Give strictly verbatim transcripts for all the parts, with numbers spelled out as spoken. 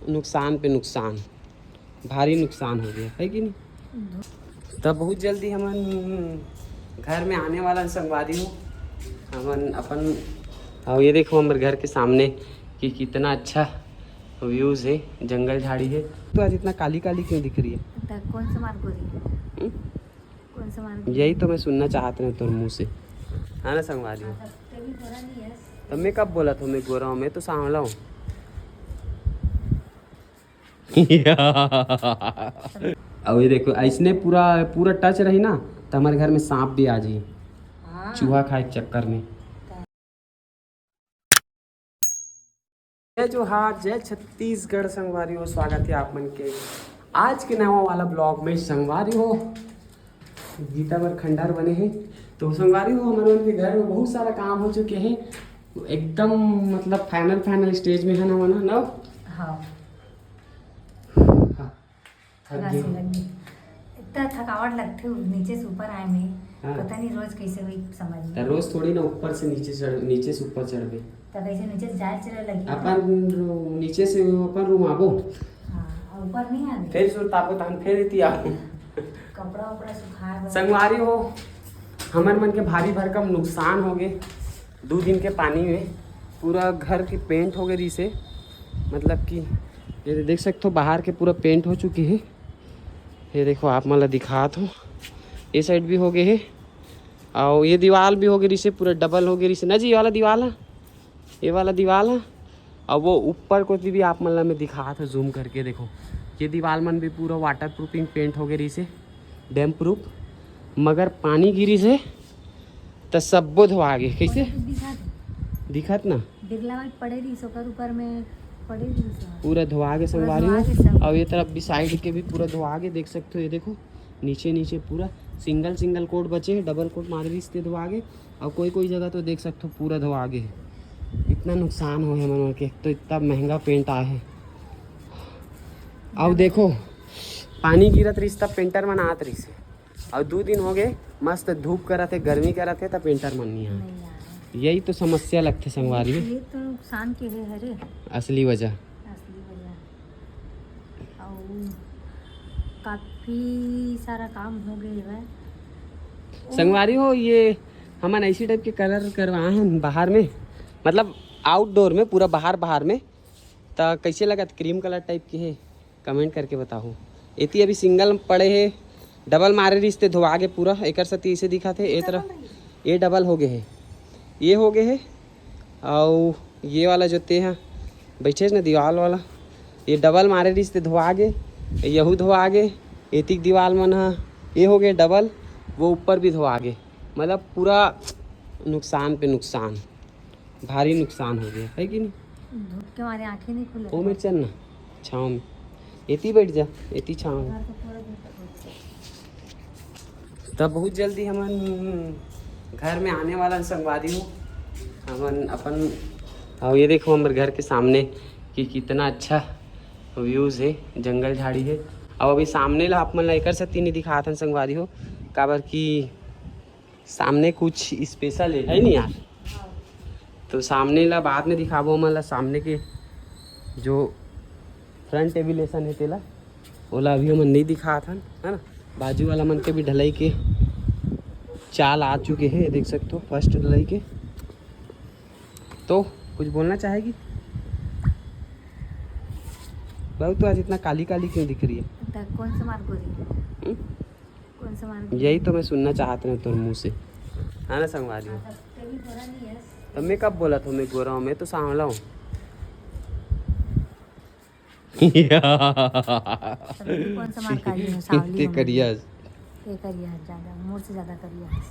नुकसान पे नुकसान, भारी नुकसान हो गया है कि नहीं? तब बहुत जल्दी हमन घर में आने वाला संगवारी हो। हमन अपन, और ये देखो हमर घर के सामने कि कितना अच्छा व्यूज है, जंगल झाड़ी है। तो आज इतना काली काली क्यों दिख रही है? तो कौन सा मार गोरी है? हम्म? कौन सा मार गोरी? यही तो मैं सुनना चाहत रहे तोर मुंह से, है ना संगवारी हो? हाँ, तब तेरी गोरा नहीं है। तब मैं कब बोला था मैं गोरा हूँ? मैं तो सांवला हूँ। अब ये देखो, ऐसने पूरा पूरा टच रही ना, तो हमारे घर में सांप भी आ जाए, हाँ। चूहा खाए के चक्कर में। जय जोहार, जय छत्तीसगढ़ संगवारी हो, स्वागत है आप मन के आज के नवा वाला ब्लॉग में। संगवारी हो, गीता बर खंडहर बने हैं, तो संगवारी हो, हमारे मन के घर में बहुत सारा काम हो चुके हैं, एकदम मतलब फाइनल फाइनल स्टेज में है ना, मना ना। हाँ। हाँ, थक घास गए। लग गई। इतना थकावट लगथे उ नीचे से ऊपर आए में। हाँ। पता नहीं रोज कैसे हुई समझ तो में। रोज थोड़ी ना ऊपर से नीचे चढ़, नीचे से ऊपर चढ़बे। तब ऐसे नीचे से जाए चले लगी। अपन रू-, नीचे से अपन रूम आबो, हाँ, और ऊपर नहीं आवे। फिर सुरताबो तहन फिर इति आबो। कपड़ा उपड़ा सुखा गए। संगवारी हो, हमर मन के भारी भरकम नुकसान हो गए। दो दिन के पानी में पूरा घर के पेंट हो गए रिसे, मतलब कि ये देख सकते हो बाहर के पूरा पेंट हो चुके हैं। ये देखो आप मन ला दिखात हो, ये साइड भी हो गए है और ये दीवार भी हो गए रिसे, पूरा डबल हो गए रिसे ना जी, ये वाला दीवार है, ये वाला दीवार है। और वो ऊपर को भी आप मन ला मैं दिखात हो जूम करके, देखो ये दीवार मन भी पूरा वाटर प्रूफिंग पेंट हो गए रिसे, डैम प्रूफ, मगर पानी गिरी से त सब्बो धोआ गे। कैसे दिखा दे। दिखत ना? बिरला में पड़े रही, ओकर ऊपर में पड़े रही। पूरा धोआ गे संगवारी धोआ हो। गे सब। और ये तरफ भी साइड के भी पूरा धोआ गे, देख सकते हो। ये देखो नीचे नीचे पूरा सिंगल सिंगल कोट बचे, डबल कोट मारे रिस ते धोआ गे। और कोई कोई जगह तो देख सकते हो पूरा धोआ गे है। इतना नुकसान हो है मन के, तो इतना महंगा पेंट आए है। और देखो पानी गिरत रिस तब पेंटर मन आत रिस, और दो दिन हो गए मस्त धूप करत है, गर्मी करत है, तब पेंटर मन नहीं आए। नहीं यार, यही तो समस्या लगथे संगवारी में। ये तो नुकसान के है, हरे असली वजह। असली वजह। और काफी सारा काम हो गए है। संगवारी हो, ये हमन ऐसी टाइप के कलर करवाए हैं बाहर में, मतलब आउटडोर में, पूरा बाहर बाहर में। त कैसे लगत, क्रीम कलर टाइप के है, कमेंट करके बताओ। एती अभी सिंगल पड़े है, डबल मारे रिस ते धोआ गे पूरा, एकर सेती इसे दिखत है। ए तरफ ये डबल हो गए है, ये हो गए है, और ये वाला जो ते है बैठे ना दीवाल वाला, ये डबल मारे रिस ते धोआ गे, यहू धोआ गे, एतिक दीवाल मन हा ये हो गए डबल, वो ऊपर भी धोआ गे। मतलब पूरा नुकसान पे नुकसान, भारी नुकसान हो गया है कि नहीं? धूप के मारे आंखें नहीं खुले। ओ मेर चल ना छाँव में, एती बैठ जा, एती छाँव में। घर तो पूरा धूप हो गया। तब बहुत जल्दी हमन घर में आने वाला संगवारी हो। हमन अपन, और ये देखो हमर घर के सामने कि कितना अच्छा व्यूज है, जंगल झाड़ी है। अब अभी सामने ला आप मन ला एकर सेती नहीं दिखात हन संगवारी हो, काबर कि सामने कुछ स्पेशल है, है नहीं यार? तो सामने ला बाद में दिखाबो हमन ला, सामने के जो फ्रंट एलिवेशन है तेला, ओला अभी हमन नहीं दिखात हन, है ना। बाजू वाला मन के भी ढलाई के चाल आ चुके हैं, देख सकते हो फर्स्ट ढलाई के। तो कुछ बोलना चाहेगी? बहुत तो आज इतना काली काली क्यों दिख रही है? तो कौन सा मार गोरी? हम्म? कौन सा मार गोरी? यही तो मैं सुनना चाहत रहे तोर मुंह से, है ना संगवारी हो? हाँ, तब तेरी गोरा नहीं है। तब मैं कब बोला था मैं गोरा हूँ? मैं तो सांवला हूँ। तब तू कौन सा मार काली हो? सावली ते हो। करिया। ये करिया है ज्यादा, मोर से ज्यादा करिया है।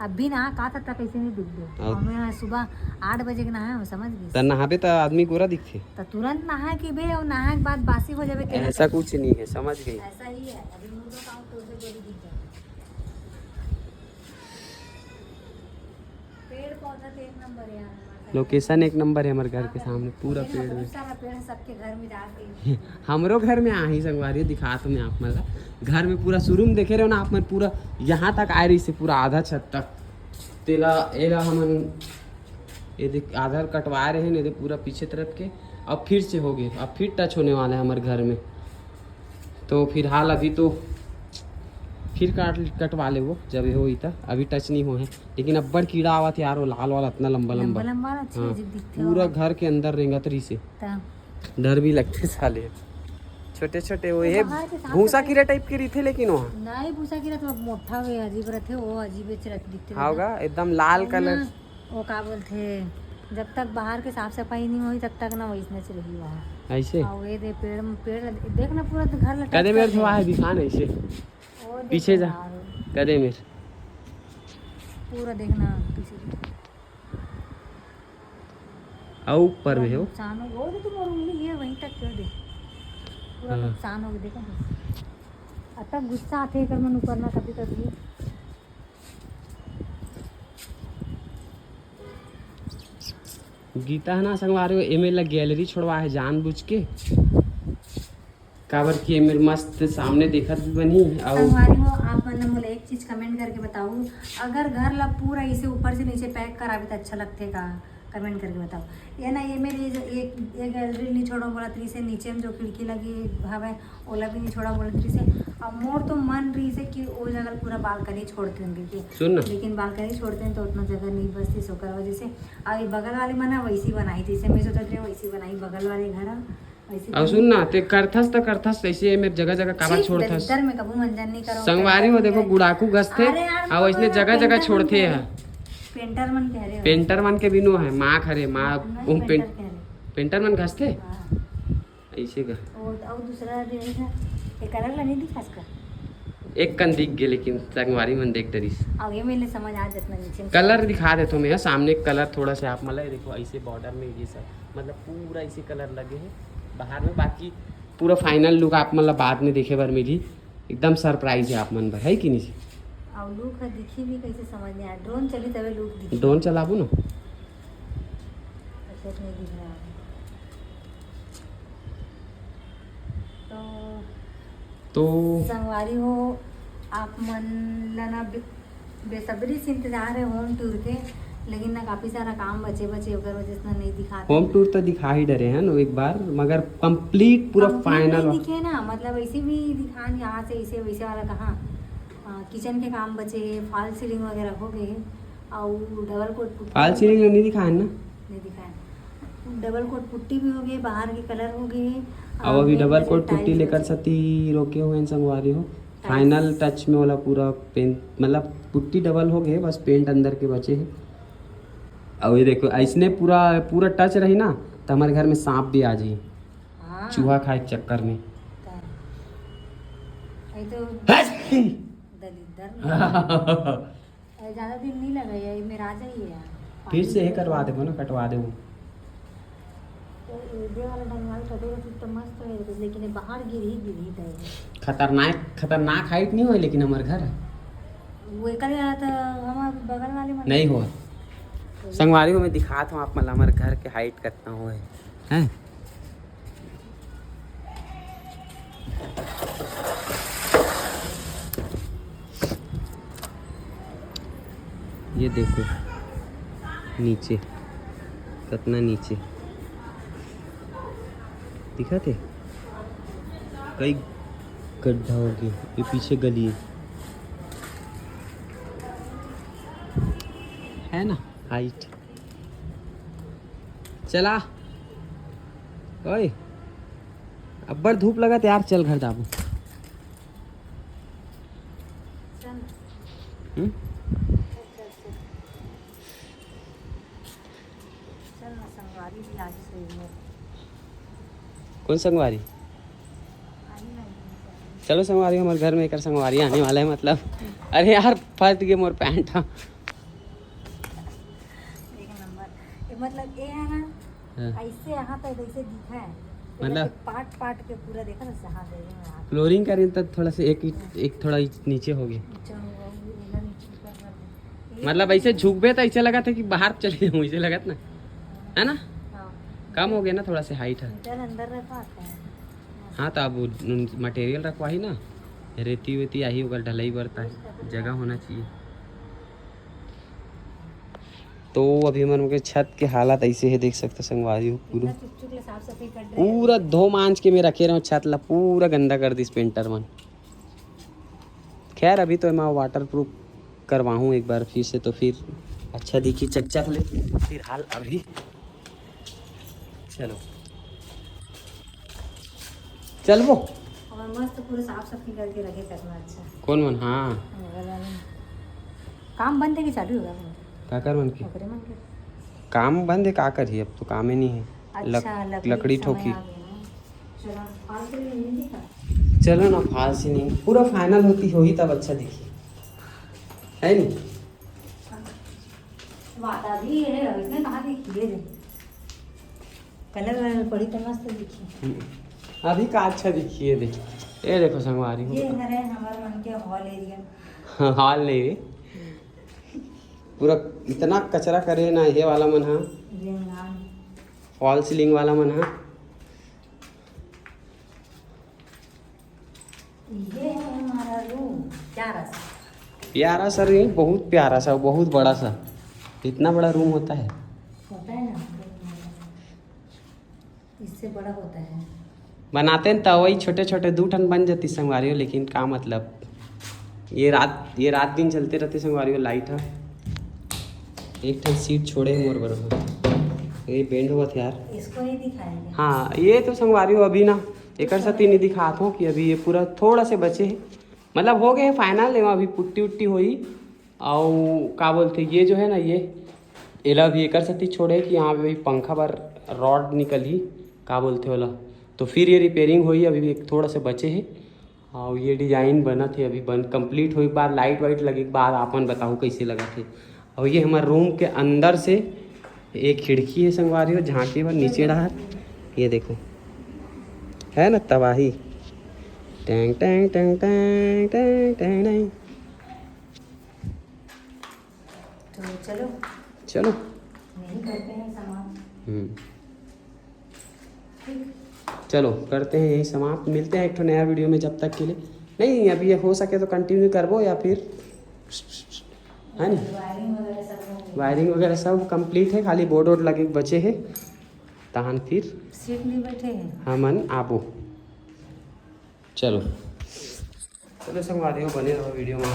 अब भी नहा का तक कैसे नहीं दिख दे। अब और मैं सुबह आठ बजे के नहाया हूँ, समझ गई। त नहाबे त आदमी गोरा दिखथे। तो तुरंत नहा के बे, और नहा के बाद बासी हो जावे के। ऐसा कुछ नहीं है, समझ गई। ऐसा ही है, अभी मुर्गा पाँव तोड़ से गोरी दिख जाए। पेड़ पौधा तो एक नंबर है यार हमारे साइड। लोकेशन एक नंबर है हमारे घर के सामने, पूरा देखना, पेड़ में। बहुत सारा पेड़ है सबके घर में जाके। हमरो घर में आहे संगवारी, दिखात हूँ मैं आप मन ला। घर में पूरा शुरू में देखे रहो ना आप मन, पूरा यहाँ तक आए रही से, पूरा आधा छत तक। तेला एला हमन ये देख आधा कटवा रहे हैं, नहीं तो पूरा पीछे तरफ के। अब फिर से हो गए, अब फिर टच होने वाला है हमारे घर में। तो फिलहाल अभी तो फिर काट कटवा ले वो, जब ये होई त। अभी टच नहीं हो है, लेकिन अब्बड़ कीड़ा आवत यार, वो लाल वाला इतना लंबा लंबा। लंबा लंबा वाला अच्छे हाँ, अजीब दिखते पूरा हो। घर के अंदर रेंगत रही से। त डर भी लगते साले। छोटे छोटे वो ये बाहर के साफ भूसा सफाई कीड़ा टाइप के रहिथे, लेकिन वहाँ नहीं, भूसा कीड़ा तो मोटा हुए अजीब रहते, वो अजीब से दिखते हाँ रहते। होगा, एकदम लाल और कलर। ना, वो का बोलते, जब तक बाहर के साफ सफाई नहीं हुई तब तक ना वैसने से रही वहाँ। ऐसे? हाँ, ये दे पेड़, पेड़ देख ना, पूरा घर लटक कदे मेरे कर तो वहाँ है। दिखा ना ऐसे। वो देख पीछे जा। यार। कदे मेरे। पूरा देखना पीछे। अउ ऊपर में हो। नुकसान हो, वो तो तुम उंगली है वहीं तक कर दे। पूरा हाँ। नुकसान हो गया, देखो। अतक गुस्सा आथे एकर मन ऊपर ना कभी कभी। गीता है ना संगवारी हो, एमे ला गैलरी छोड़वा है जानबूझ के, काबर कि एमे मस्त सामने देखत भी बनही। अउ संगवारी हो, आप मन ला मोला एक चीज कमेंट करके बताओ, अगर घर ला पूरा इसे ऊपर से नीचे पैक कराबे त अच्छा लगथे का? कमेंट करके बताओ। ये ना, ये मेरी जो एक, एक गैलरी नहीं छोड़ो बोलत रही से, नीचे में जो खिड़की लगी हवे ओला भी नहीं छोड़ा बोलत रही से। अब मोर तो मन रही से कि वो जगह पूरा बालकनी छोड़ते हैं, ठीक है? सुन ना। लेकिन बालकनी छोड़ते हैं तो उतना जगह नहीं बचती, ओकर वजह से। अब ये बगल वाले मना वैसी बनाई, जैसे मैं सोचत रही वैसी बनाई बगल वाले घर ह, वैसी अब बनाई। सुन ना, ते करथस त करथस, ऐसे में जगह जगह काबर छी, छोड़थस? दलिद्दर में कभू मंजन नहीं करो, संगवारी हो, दलिद्दर देखो, में। गुड़ाकू गसथे, अरे यार, अब ऐसने जगह जगह पेंटर मन छोड़थे के है। पेंटर मन कह रहे हो। पेंटर मन के बिनो है, माँ खरे, माँ, नहीं, वो पेंटर पेंट-, कह रहे। पेंटर मन घसथे? हाँ। ऐसे का? और, और दूसरा जो है ना, ये कलर ला नहीं दिखा इसका? एक कन दिख गए, लेकिन संगवारी मन देख डरिस। अब ये मेरे समझ आ जाता नीचे में। कलर दिखा देता हूँ मैं, सामने कलर थोड़ा सा आप मला, ये देखो, ऐसे बॉर्डर में ये सब, मतलब, पूरा ऐसे कलर लगे है बाहर में। बाकी पूरा फाइनल लुक आप मन ला बाद में देखे बर मिली। एकदम सरप्राइज है आप मन बर, है कि नहीं? अउ लुक ह दिखी भी कैसे समझ नहीं आया, ड्रोन चली तबे लुक दिखी। ड्रोन चलाबो ना। अच्छा, नहीं दिख रहा। तो तो संगवारी हो, आप मन ला ना बे-, बेसब्री से इंतजार है होम टूर के, लेकिन ना काफी सारा काम बचे बचे, ओकर वजह से ना नहीं दिखाते। होम टूर तो दिखा ही डरे हैं ना एक बार, मगर कंप्लीट पूरा complete फाइनल नहीं दिखे ना, मतलब ऐसे भी दिखान यहाँ से ऐसे वैसे वाला कहाँ। हाँ, किचन के काम बचे है, फॉल सीलिंग वगैरह हो गए है, और डबल कोट पुट्टी फॉल सीलिंग नहीं दिखाए ना? नहीं दिखाए। डबल कोट पुट्टी भी हो गई, बाहर के कलर हो गए है, अब अभी डबल कोट पुट्टी लेकर सती रोके हुए हैं संगवारी हो। फाइनल टच में वाला पूरा पेंट, मतलब पुट्टी डबल हो गए, बस पेंट अंदर के बचे है। और ये देखो, ऐसने पूरा, पूरा टच रही ना, तो हमारे घर में सांप भी आ जाए, हाँ। चूहा खाए के चक्कर में। तो, ये तो हट! दलिद्दर नहीं। ये ज्यादा दिन नहीं लगा, ये मेरा आ जाइए यार। फिर से ये करवा देबो ना, कटवा देबो। तो ये वाला ढंग वाला कटे रहती तो मस्त रहे, लेकिन ये बाहर गिर ही गिर ही जाएगा। खतरनाक, खतरनाक हाइट नहीं होए, लेकिन हमारे घर वो एकर वाला तो हमारे बगल वाले मन नहीं होए। संगवारी हो, मैं दिखात हूँ आप मन ला हमारे घर के हाइट कितना होए है। ये देखो नीचे, कितना नीचे दिखत हे, कई गड्ढा हो गया। ये पीछे गली है, है ना, हाइट। चला ओए, अब्बड़ धूप लगत यार, चल घर जाबो। चल। हम्म? चल, चल, चल। चल ना, संगवारी भी आज से ही है। कौन संगवारी? आई ना, आई ना। चलो संगवारी, हमारे घर में एक संगवारी आने वाला है, मतलब। अरे यार, फट गए मोर पैंट। एक नंबर। ये मतलब, ये है ना, हाँ। ऐसे यहाँ तक ऐसे दिखा है। मतलब? पाट पाट के पूरा देखा ना, यहाँ से, यहाँ। फ्लोरिंग करें तब थोड़ा सा एक, एक थोड़ा नीचे हो गया। ऊंचा हुआ, वो एला नीचे ऊपर कर दे। ये मतलब ऐसे झुकबे तो ऐसे लगत है कि बाहर चले जाऊँ, ऐसे लगत ना, है ना? हाँ। कम हो गया ना थोड़ा सा हाइट है। चल अंदर रखा आता है। हाँ, तो अब वो मटेरियल रखवाही ना, रेती वेती आही, ओकर ढलाई बरता है, जगह होना चाहिए। तो अभी हमर के छत के हालत ऐसे है, देख सकते संगवारी हो, पूरा पूरा धो मांज के मैं रखे रहूँ छत ला, पूरा गंदा कर दिस पेंटर मन। खैर, अभी तो मैं वाटर प्रूफ करवाहूँ एक बार फिर से, तो फिर अच्छा दिखी चकचक ले। फिलहाल अभी चलो, चलबो। और मस्त पूरा साफ सफाई करके रखे करना। अच्छा, कौन मन? हाँ। काम बंद है कि चालू होगा? काकर मन के? काम बंद है, का करही, अब तो काम ही नहीं है। अच्छा, लकड़ी ठोकी। चलो ना, फाल सीलिंग पूरा फाइनल होती होही तब अच्छा दिखी, है नी? वादा भी है, इसमें कहाँ दिखी? ये दे। कलर वलर पड़ी तो मस्त दिखी। अभी का अच्छा दिखी, ये देख, ये देखो संगवारी हो। ये हरे हमर मन के हॉल एरिया। हॉल नहीं रे, पूरा इतना कचरा करे ना ये वाला मन हा, फॉल सीलिंग वाला मन हा। ये है हमारा रूम, प्यारा सा। प्यारा सा नहीं, बहुत प्यारा सा, बहुत बड़ा सा। इतना बड़ा रूम होता है? होता है ना, इससे बड़ा होता है। बनाते हैं तो वही छोटे छोटे दू ठन बन जाती संगवारी हो, लेकिन का मतलब, ये रात, ये रात दिन चलते रहते संगवारी हो। लाइट है, एक ठन सीट छोड़े मोर बरोबर, ये बेंड होवत यार। इसको नहीं दिखाएंगे। हाँ, ये तो संगवारी हो अभी ना, एकर साथ ही नहीं दिखात हो कि अभी ये पूरा थोड़ा से बचे है, मतलब हो गए फाइनल, एमा अभी पुट्टी उट्टी होई। अउ का बोलथे, ये जो है ना, ये एला भी एकर सेती छोड़े कि यहाँ पे भी पंखा बर रॉड निकलही, का बोलथे ओला, तो फिर ये रिपेयरिंग होई। अभी भी एक थोड़ा से बचे हे। अउ ये डिजाइन बनत हे, अभी बन कंप्लीट होई के बाद, लाइट वाइट लगे के बाद आपन बताहू कैसे लगत हे। अउ ये हमारे रूम के अंदर से एक खिड़की है संगवारी हो, झांके बर नीचे डहार। ये देखो, है ना तबाही। Tang tang tang tang tang tang tang. तो चलो, चलो। यही करते हैं समाप्त। हम्म। ठीक। चलो, करते हैं यही समाप्त, मिलते हैं एक ठो नया वीडियो में। जब तक के लिए नहीं, अभी ये हो सके तो कंटिन्यू करबो या फिर, है नी? वायरिंग वगैरह सब हो गई। वायरिंग वगैरह सब कंप्लीट है, खाली बोर्ड वोर्ड लगे के बचे है, तहन फिर सीट नहीं बैठे हैं। हमन आबो। चलो, चलो संगवारी हो, बने रहो वीडियो में।